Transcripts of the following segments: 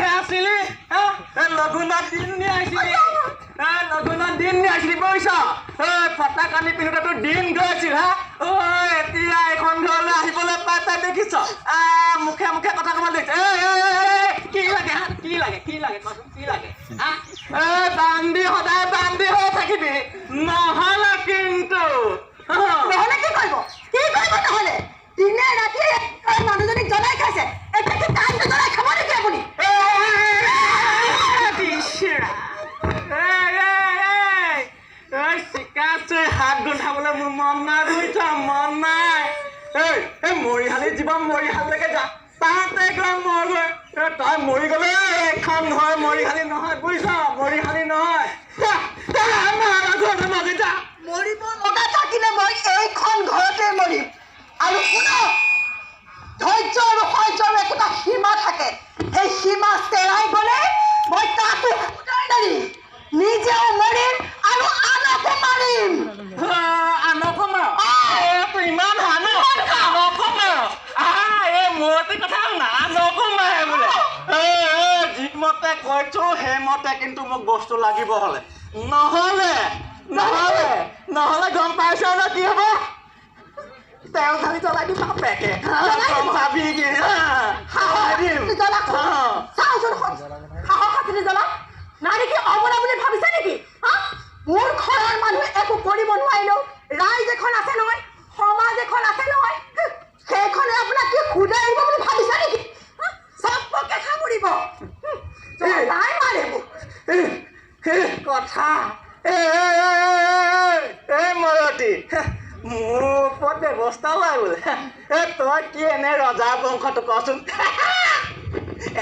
বোৱাৰীহে আছিলি। লগুণত দিন নিয়াইছিলি, লগুণত দিন নিয়াইছিলি, বুজিছ? ফটা কানি পিন্ধোতে তোৰ দিন গৈছিল। হা, ঐ, এতিয়া এইখন ঘৰলৈ আহিবলৈ পাই তাই দেখিছ, মুখে মুখে কথা ক'ব লাগিছে। কি লাগে? হা, কি লাগে? কি লাগে কচোন, কি লাগে? হা, এই বান্দি, সদায় বান্দি হৈ থাকিবি, নহ'লে কিন্তু। নহ'লে কি কৰিব? কি কৰিব নহ'লে? দিনে ৰাতিয়ে মানুহজনীক জ্বলাই খাইছে, এতিয়া কি কাণটো জ্বলাই খাব নেকি আপুনি? হাত গোন্ধাবলৈ মোৰ মন নাই, বুজিছ? মন নাই। এই মৰিশালি জীৱন মৰিশালিলৈকে যা, তাতে গৈ মৰগৈ। তই মৰি গ'লে এইখন ঘৰ মৰিশালি নহয়, বুজিছ? মৰিশালি নহয়। যা, মৰিব লগা থাকিলে মই এইখন ঘৰতে মৰিম। আৰু শুনক, ধৈৰ্য আৰু সহ্যৰ একোটা সীমা থাকে। সেই সীমা চেৰাই গ'লে মই তাকো সোধাই নাৰিম, নিজেও মৰিম আৰু আনকো মাৰিম। আনকো মাৰ? ইমান হান, আনকো মাৰ? এই মূৰতে কথা শুনা, আনকো মাৰে বোলে। যিমতে কৈছো সেইমতে কিন্তু মোক বস্তু লাগিব হ'লে, নহ'লে নহ'লে নহ'লে গম পাইছ ন কি হ'ব? তেল ঢালি জ্বলাই দিম বাপেকে, গম পাবি কি দিম। চাওচোন, সাহস আছিলে জ্বলা নাৰী কি অবলা বুলি ভাবিছা নেকি? মোৰ ঘৰৰ মানুহে একো কৰিব নোৱাৰিলেও ৰাইজ এখন আছে নহয়, সমাজ এখন আছে নহয়, সেইখনে আপোনাক কি সোধাই আহিব বুলি ভাবিছা নেকি? চবকে সামৰিব, জ্বলাই মাৰে মোক কথা। এই মৰতী, মোৰ ওপৰত ব্যৱস্থা লয় বোলে। এ তই কি এনে ৰজাৰ বংশটো কচোন?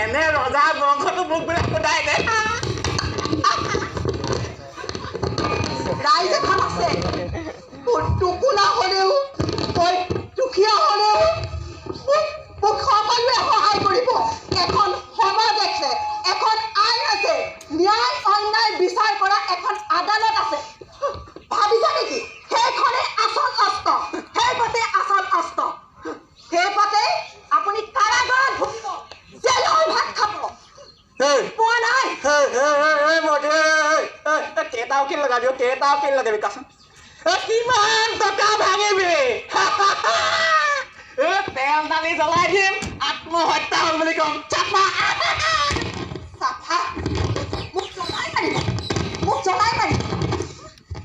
এনে ৰজাৰ বংশটো মোক বোলে সোধাই দে। ৰাইজ এখন আছে। মোৰ টোপোলা হ'লেও, মই দুখীয়া হ'লেও মোক সকলোৱে সহায় কৰিব। এখন সমাজ আছে, এখন আইন আছে, ন্যায় অন্যায় বিচাৰ কৰা এখন আদালত আছে। ভাবিছা নেকি সেইখনেই আচল অস্ত্ৰ? সেইপাতে আচল অস্ত্ৰ, সেইপাতে আপুনি কাৰাগাৰত ভুগিব, জেলৰ ভাত খাব। পোৱা নাই? কেইটা উকিল লগাবি? কেইটা উকিল লগাবি কচোন? কিমান টকা ভাঙিবি? তেল ঢালি জ্বলাই দিম, আত্মহত্যা হ'ল বুলি ক'ম। চাফা চাফা। মোক জ্বলাই মাৰিব, মোক জ্বলাই মাৰিব।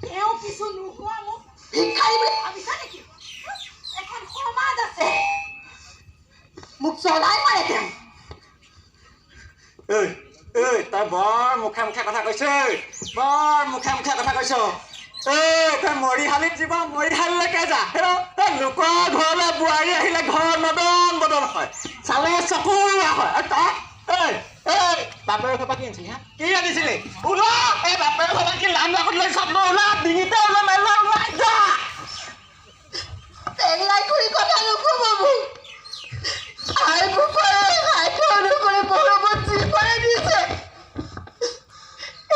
তেওঁ কিছু নোহোৱা মোক ভিক্ষাৰী বুলি ভাবিছা নেকি? এখন সমাজ আছে, মোক জ্বলাই মাৰে তেওঁ। ঐ ঐ, তই বৰ মুখে মুখে কথা কৈছ, বৰ মুখে মুখে কথা কৈছ। এই তই মৰিশালিত জীৱ মৰিশালিলৈকে যা। লোকৰ ঘৰলৈ বোৱাৰী আহিলে ঘৰ নদন বদন হয়, চালে চকুৰা হয়। আৰু তই, এই এই বাপেৰৰ ঘৰৰ পৰা কি আনিছিলি? হা, কি আনিছিলি? ওলা, এই বাপেৰৰ ঘৰৰ পৰা কি লাম লাখত লৈ চব লৈ ওলা, ডিঙিতে ওলা, মেলা ওলাই যা। টেংলাই কৰি কথা নক'ব মোক। আই বোপায়ে সাধ্য অনুসৰি মৰমত যি পাৰে দিছে।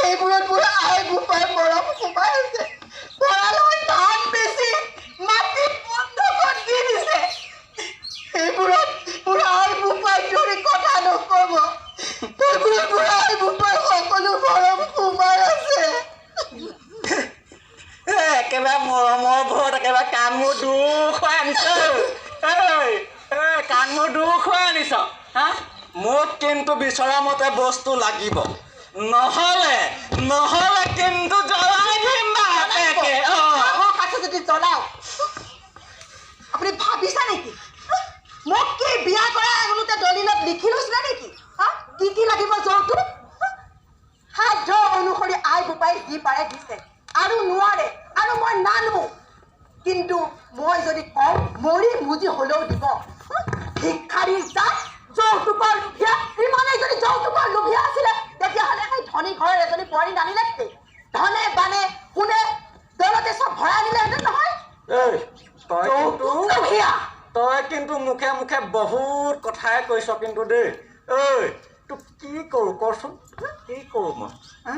এইবোৰত মোৰ আই বোপাই মৰম সোমাই আছে। ভঁৰালৰ ধান বেচি মাটি বন্ধকত দি দিছে। সেইবোৰত মোৰ আই বোপাইক ধৰি কথা নক'ব। সেইবোৰত মোৰ আই বোপাই সকলো মৰম সোমাই আছে। একেবাৰে মৰমৰ ভৰত একেবাৰে কাণ মোৰ দুখ হৈ আনিছ। এই কাণ মোৰ দুখ হৈ আনিছ। হা, মোক কিন্তু বিচৰা মতে বস্তু লাগিব, নহ'লে নহ'লে কিন্তু জ্বলাই দিম বাপেকে। সাহস আছে যদি জ্বলাওক। আপুনি ভাবিছা নেকি মোক কি বিয়া কৰাই আনোতে দলিলত লিখি লৈছিলে নেকি? হা, কি কি লাগিব যৌতুক? সাধ্য অনুসৰি আই বোপাই যি পাৰে দিছে, আৰু নোৱাৰে আৰু মই নানো। কিন্তু মই যদি কওঁ মৰি মুজি হ'লেও দিব। ভিক্ষাৰীৰ জাত, যৌতুকৰ লোভীয়া। ইমানেই যদি যৌতুকৰ লোভীয়া আছিলে, তেতিয়াহ'লে সেই ধনী ঘৰৰ এজনী বোৱাৰী নানিলে কি? ধনে বানে সোণে দৌলতে চব ভৰাই আনিলেহেঁতেন নহয়? তই কিন্তু লোভীয়া। তই কিন্তু মুখে মুখে বহুত কথাই কৈছ কিন্তু দেই। ঐ, তোক কি কৰোঁ কচোন? কি কৰোঁ মই? হা?